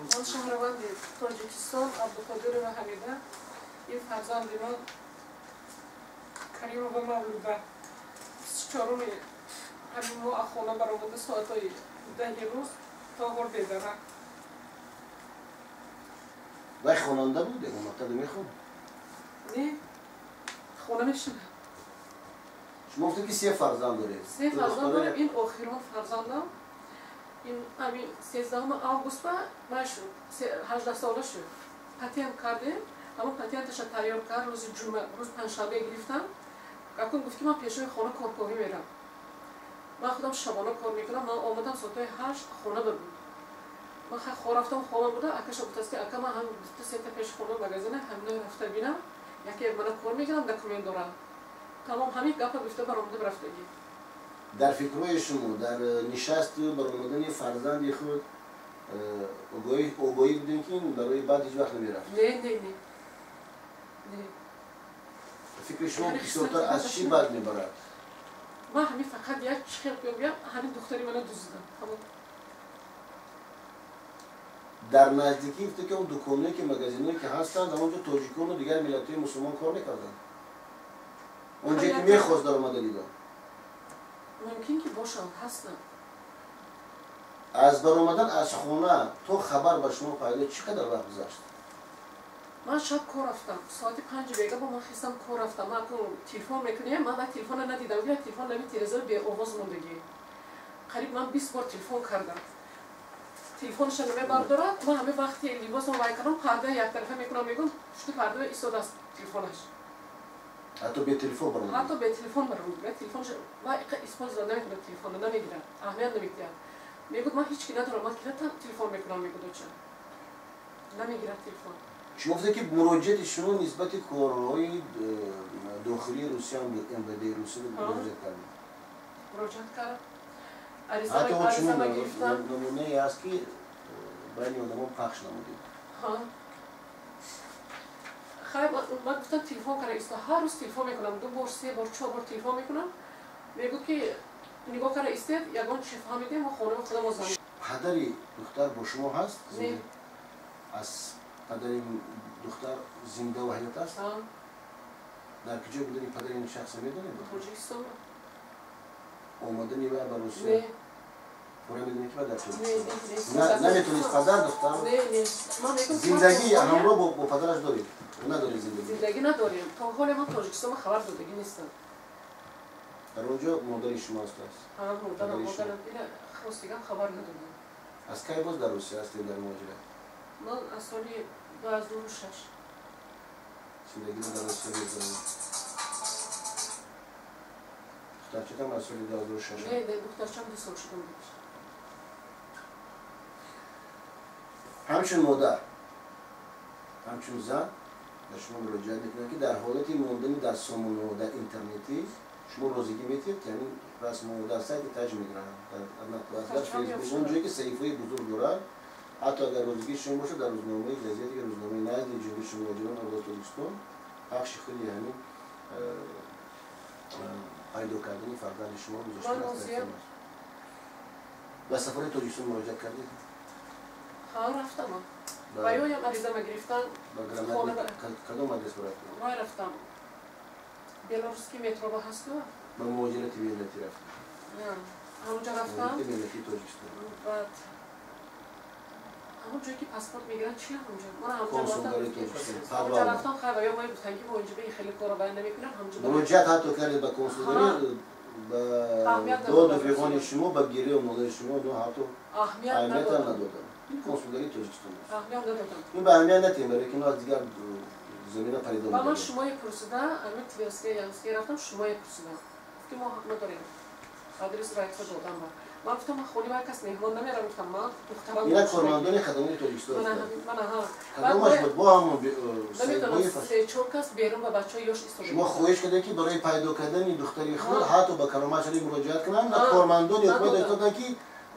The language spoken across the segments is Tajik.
Ман шаҳрванди Тоҷикистон Абдуқодирова Ҳамида, ин фарзанди ман Каримова Мавлуда 24-уми ҳамин моҳ аз хона баромада соатҳои 10 рӯз то ҳол бедарак. Вай хонанда буд, ягон мактабе мехонд? Не, хона мешинад. Шумо гуфтед, ки се фарзанд доред. Се фарзанд дорем, ин охирон фарзандам. Ин ҳамин 13 август вай шуд, 18 сола шуд. Патент кардем, ҳамон патенташа тайёр кард, рӯзи ҷумъа, рӯзи панҷшанбе гирифтам. Акун гуфт, ки ман пешои хона коркорӣ мерам. Ман худам шабона кор мекунам, ман омадам соатҳои 8, хона ба буд. Ман хай хор рафтам, хобам буда, акаша гуфтааст, ки ака, ман ҳам дута сета пеши хона магазина ҳамина рафта бинам, яке мана кор мекунам, документ дорам. Тамом, ҳамин гапа гуфта баромада рафтагӣ. Дар фикрҳои шумо дар нишасту баромадани фарзанди худ огоҳӣ будем, ки ин барои баъд ҳеҷ вақт намерафт? Не, не, не, не. Фикри шумо бисёртар аз чӣ бад мебарад? Ман ҳамин фақат як чӣ хел бигӯям, ҳамин духтари мана дуздидам, тамом. Дар наздикӣ гуфте, ки он дуконое, ки магазиное, ки ҳастанд, дар он ҷо тоҷикону дигар миллатҳои мусулмон кор мекарданд, он ҷое ки мехост даромада дида? Мумкин ки бошанд, ҳастанд. Аз баромадан аз хона то хабар ба шумо пайдо чӣ қадар вақт гузашт? Ман шаб кор рафтам, соати 5 бега бо ман хистам, кор рафтам. Ман акун телефон мекунем, ман вай телефона надидам, ки телефон нави тиреза беовоз мондагӣ. Қариб ман 20 бор телефон кардам, телефонаша намебардорад. Ман ҳамин вақти либосам вай кардам, парда яктарафа мекунам, мегӯм, пушти парда истодааст телефонаш. Ҳатто бетелефон баромад? Ҳатто бетелефон баромад. Телефонша ва использовать намекунад, телефона намегирад, аҳамият намедиҳад. Мегӯд, ман ҳеҷ ки надорам, ман кира телефон мекунам, мегӯд, оча намегирад телефон. Шумо гуфтед, ки муроҷиати шумо нисбати корҳои дохилии Русия, МВД Русия муроҷиат кардед? Муроҷиат кардам. Ҳатто он чунин намунае ҳаст, ки байни одамон пахш намудед. Хай, ман гуфтам, телефон кара исто, ҳар рӯз телефон мекунам, ду бор, се бор, чор бор телефон мекунам. Мегӯд, ки нигоҳ кара истед, ягон чи фаҳмидем, мо хонаи худамо занг. Падари духтар бо шумо ҳаст? Не. Аз падари духтар зинда ва ҳаёт аст? Дар куҷо будани падари ин шахса медонед? Тоҷикистон. Омадани вай ба Русия пурра медонед, ки дар Тоҷикистон наметонист падар духтар? Зиндагӣ ҳамроҳ бо падараш доред, надоред зиндагӣ? Зиндагӣ надорем, то ҳоле ман Тоҷикистон хабар додагӣ нестам. Дар он ҷо модари шумо ҳаст? Модарам хостигам хабар надодам. Аз кай боз дар Русия ҳастед, дар муҳоҷират? Ман аз соли 2006. Зиндагиро дар Русия мегузаронед. Духтарчатам аз соли 2006? Не, духтарчам 2 сол шудам. Ҳамчун модар, ҳамчун зан ба шумо муроҷиат мекунам, ки дар ҳолати мондани дар сомонаҳо, дар интернетӣ шумо розигӣ метиҳед, ки ҳамин расмҳо дар сайти таҷ мегиранд, дар Фейсбук, он ҷое ки саҳифаи бузург дорад, ҳатто агар розигии шумо бошад, дар рӯзномаи газете, ки рӯзномаи назди ҷумҳури муҳоҷирон овози Тоҷикистон, пахши худи ҳамин пайдо кардани фарзанди шумо гузошта? Ба сафорати Тоҷикистон муроҷиат кардед? Ҳа, рафтам. Ба ёям аризама гирифтан. Кадом адрес рафтед? Вай рафтам, Белорусский метроба ҳасту. Ба муҳоҷирати меҳнатӣ рафтед? Ҳамонҷо рафтам. Меҳнатии Тоҷикистон. Баъд ҳамон ҷое ки паспорт мегиранд, чи ҳамонҷо? Консулгарии Тоҷикистон. Ҳамонҷо рафтам. Хай, ва ё ман гуфтам, ки мо инҷо ба ин хеле кора баён намекунам, ҳамонҷо. Муроҷиат ҳатто кардед ба консулгарӣ, ба доду фиғони шумо, ба гирию модари шумо ҳатто аҳамиятам надоданд. Ин консулгарии Тоҷикистон аст. Аҳамият надодам. Ин ба аҳамият натиҳем, барои ки аз дигар замина парида. Ба ман шумое пурсида, ами Тверская, Ямская рафтам, шумое пурсида, ки мо ҳақ надорем, адрес райса додам. Ба ман гуфтам, ман хони вай кас меҳмон намерам, гуфтам, ман духтарам. Ина кормандони хадамоти Тоҷикистон кадомаш буд бо ҳамон? Намедонам, се чор кас берун ба бачаҳои ёш истода. Шумо хоҳиш кардед, ки барои пайдо кардани духтари худ ҳатто ба Каромат Шариф муроҷиат кунанд, ва кормандони ҳукумати доданд, ки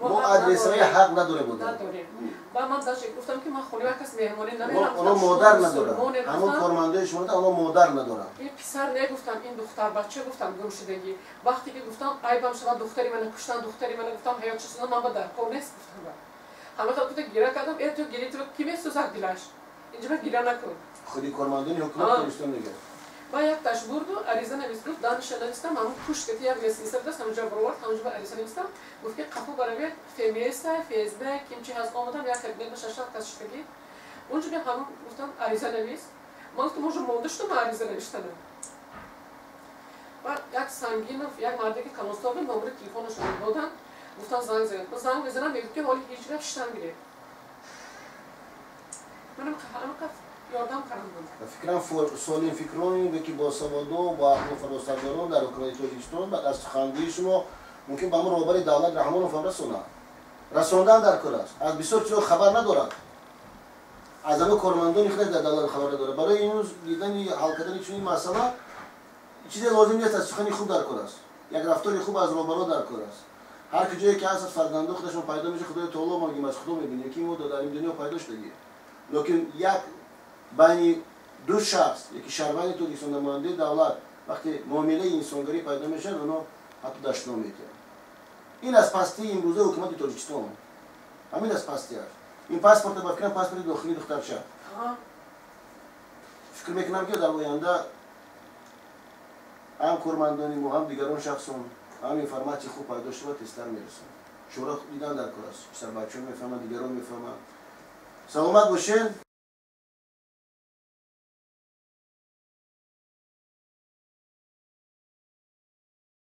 мо адресҳои ҳақ надорем будан. Надорем. Ба ман даже гуфтам, ки ман хони вай кас меҳмонӣ намерам. Оно модар надоранд, ҳамон кормандои шумо оно модар надоранд. Ин писар не, гуфтам, ин духтар бача, гуфтам, гумшудагӣ. Вақте ки гуфтам, айбам шавад, духтари мана куштан, духтари мана, гуфтам, ҳаёт шуда, ман ба дар кор нест, гуфтам. Ҳама гуфта гира кардам, э, ту гири, ту ки месӯзад дилаш, инҷа гира накун. Худи кормандони ҳукумат Тоҷикистон мегӯяд. Ба якташ бурду ариза навис, гуфт, даниша навистам, ҳамун пушт ки як лестница будаст, ҳамунҷа бировард, ҳамунҷа ариза навистам. Гуфт, ки қафо баравед, ФМС, ФСБ, кимчи ҳаст. Омадам, як кабинет ба шашал кас шудагӣ, унҷа би ҳамун гуфтам, ариза навис. Ман гуфтам, уже монда шудам ариза навиштанам. Баъд як Сангинов, як марде ки калонсол буд, номери телефонашро доданд, гуфтан, занг занед. Ман занг мезанам, мегӯфт, ки ҳоли ҳеҷ гап, шиштан гиред. Манам ҳамақа ёрдам кардам. Ба фикрам, солимфикроне ки босаводо, бо ақлу фаросатдорон дар ҳукумати Тоҷикистон баъд аз сухангӯии шумо мумкин ба ҳамон роҳбари давлат Раҳмонов ҳам расонад. Расондан дар кор аст. Аз бисёр чизо хабар надорад, аз ҳама кормандони худаш дар давлат хабар надорад. Барои имрӯз дидани, ҳал кардани чунин масъала чизе лозим нест, аз сухани хуб дар кор аст, як рафтори хуб аз роҳбаро дар кор аст. Ҳар ки ҷое ки ҳаст, аз фарзандо худашон пайдо меша. Худои таоло мо аз худо мебинем, ки мо дар ин дунё пайдо шудагӣ, лекин як байни ду шахс, яки шаҳрванди Тоҷикистон, намояндаи давлат, вақте муомилаи инсонгарӣ пайдо мешавад, оно ҳатто дашном метиҳанд. Ин аз пастии имрӯзаи ҳукумати Тоҷикистон, ҳамин аз пастиаш. Ин паспорта, ба фикрам, паспорти дохилии духтарча. Фикр мекунам, ки дар оянда ҳам кормандони мо, ҳам дигарон шахсон ҳам информатсияи хуб пайдо шавад, тезтар мерасанд. Чора дидан дар кор аст. Писарбачаҳо мефаҳманд, дигарон мефаҳманд. Саломат бошед.